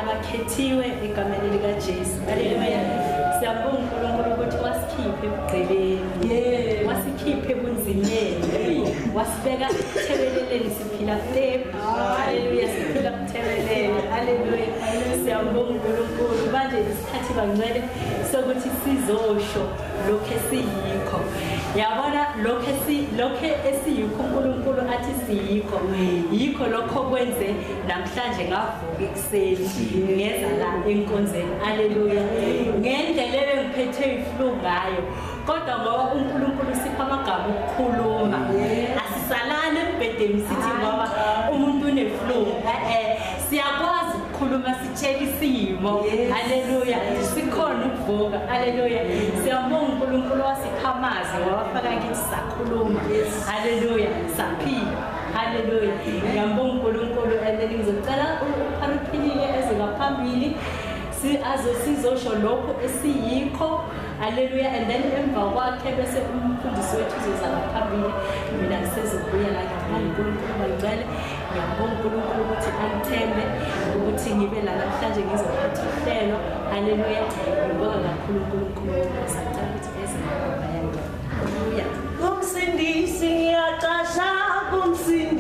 Abakhethiwe egameni likaJesu. Haleluya. Siyabonga uNkulunkulu ukuthi wasikhipha ebugqileni, wasikhipha ebunzimeni, wasibeka ekuthebeleleni, siphila kuthemba. Haleluya, siphila kuthebelele. Haleluya. Siyabonga uNkulunkulu. Manje isikhathi bangcwele sokuthi sizosho lokho esiyikho. Yabona lokho esiyikho uNkulunkulu athi siyikho, yikho lokho kwenze namhlanje ngavuka ekuseni ngeza la enkonzweni. Haleluya. Ngendlela ebengiphethwe iflu ngayo, kodwa ngoba uNkulunkulu sipha amagama okukhuluma, asisalali embhedeni sithi ngoba umuntu uneflu. Siyakwazi ukukhuluma sitshela isimo. Haleluya. Sikhona ukuvuka. Haleluya. Siyabonga uNkulunkulu wasipha amazwi wawafaka kithi, sakhuluma. Haleluya, saphila. Haleluya. Ngiyambonga uNkulunkulu. And then ngizocela uPhilile eze ngaphambili, sizosho lokho esiyikho. Haleluya. And then emva kwakhe bese umfundisi wethu uzoza ngaphambili, mina ngisezobuya la. Ngiyabonga uNkulunkulu bangcwele, ngiyabonga uNkulunkulu ukuthi angithembe ukuthi ngibe la namhlanje ngizophatha uhlelo. Haleluya. Ngibonga kakhulu uNkulunkulu. Sacela ukuthi eze ngapha. Haleluya. Kumsindisi ngiyacasha, kumsindisi.